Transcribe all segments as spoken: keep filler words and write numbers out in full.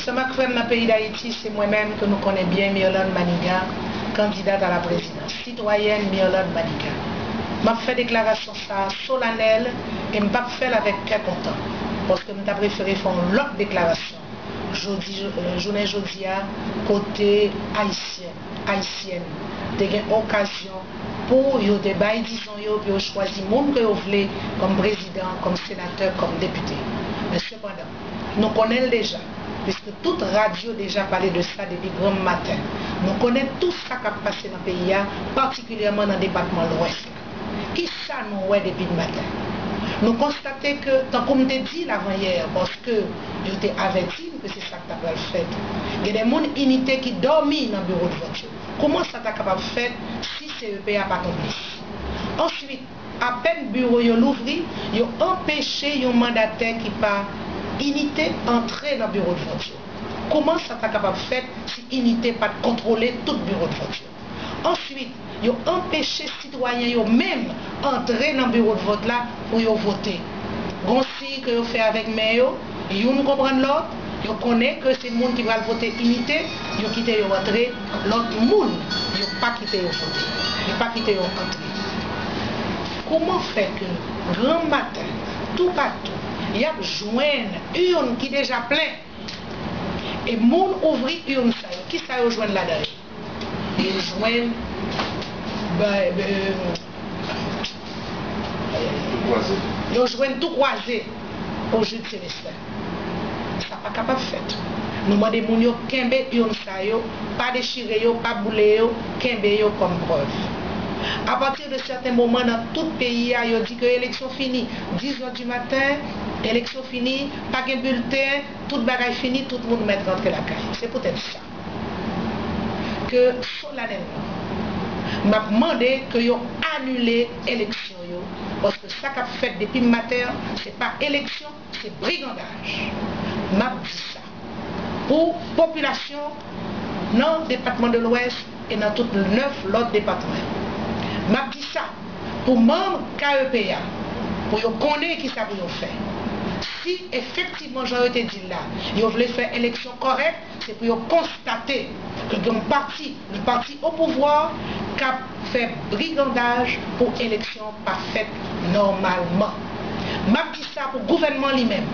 Sa m ak frè m nan peyi Dayiti, se mwen menm ke nou konnen byen, Mirlande Manigat, candidate à la présidence, sitwayèn Mirlande Manigat. M ap fè deklarasyon sa a solanèl e m p ap fè l avèk kè kontan, paske m ta prefere fè yon lòt deklarasyon jodi, jounen jodi a, kote Ayisyen, Ayisyèn te gen okazyon pou yo te bay dizon yo, pou yo chwazi moun ke yo vle kòm prezidan, kòm senatè, kòm depite. Men sepandan, nou konnen l deja, piske tout radyo deja pale de sa depi granm maten. Nou konnen tou sa k ap pase nan peyi a, patikilyèman nan depatman Lwès la. Kisa nou wè depi maten? Nou konstate ke, tankou m te di l avanyè, paske yo te avèti n ke se sa k ta pral fèt, gen de moun Inite ki dòmi nan biwo de vòt yo. Kòman sa ta kapab fèt si C E P a pa konplis? Answit, apèn biwo yo louvri, yo anpeche yon mandatè ki pa Inite antre nan biwo de vòt yo. Kòman sa ta kapab fèt si Inite pa t kontwole tout biwo de vòt yo? Answit, yo anpeche sitwayen yo menm antre nan biwo de vòt la pou yo vote. Gon siy ke yo fè avèk men yo, youn konprann lòt, yo konnen ke se moun ki pral vote Inite, yo kite yo antre, lòt moun, yo pa kite yo vote, yo pa kite yo antre. Kòman fè ke granm maten, toupatou, y ap jwenn urn ki deja plen, e moun ouvri urn sa yo, kisa yo jwenn ladan yo? Yo jwenn, ba, e, yo jwenn tou kwaze o Jude Célestin. Sa pa kapab fèt. Nou mande moun yo kenbe urn sa yo, pa dechire yo, pa boule yo, kenbe yo kòm prèv. Apati de sèten moman nan tout peyi a, yo di ke eleksyon fini. Diz è di maten, eleksyon fini, pa gen bilten, tout bagay fini, tout moun mèt rantre lakay. Se poutèt sa ke solanèlman, m ap mande ke yo anile eleksyon yo, paske sa k ap fèt depi maten an, se pa eleksyon, se brigandaj. M ap di sa pou popilasyon nan depatman de Lwès e nan tout nèf lòt depatman yo. M ap di sa pou manm K E P a, pou yo konnen kisa pou yo fè. Si efektivman, jan yo te di l la, yo vle fè eleksyon kòrèk, se pou yo konstate ke gen yon pati, le pati o pouvwa, k ap fè brigandaj pou eleksyon pa fèt nòmalman. M ap di sa pou gouvènman li menm,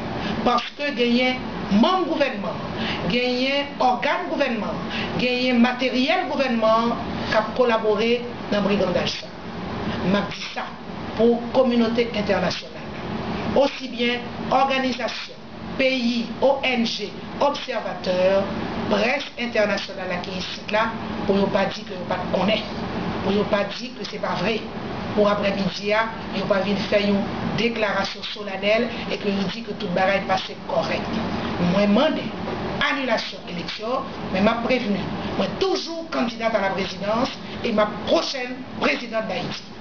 paske genyen manm gouvènman, genyen ògàn gouvènman, genyen materyèl gouvènman k ap kolabore nan brigandaj sa. M ap di sa pou kominote entènasyonal la, osi byen òganizasyon, peyi, O N G, obsèvatè, près entènasyonal la ki isit la, pou yo pa di ke yo pa t konnen, pou yo pa di ke se pa vre, pou aprèmidi a, yo pa vin fè yon deklarasyon solanèl e ke yo di ke tout bagay pase kòrèk. Mwen mande anilasyon eleksyon, men m ap prevni, mwen toujou kandida a la prezidans e m ap pwochèn prezidant Dayiti.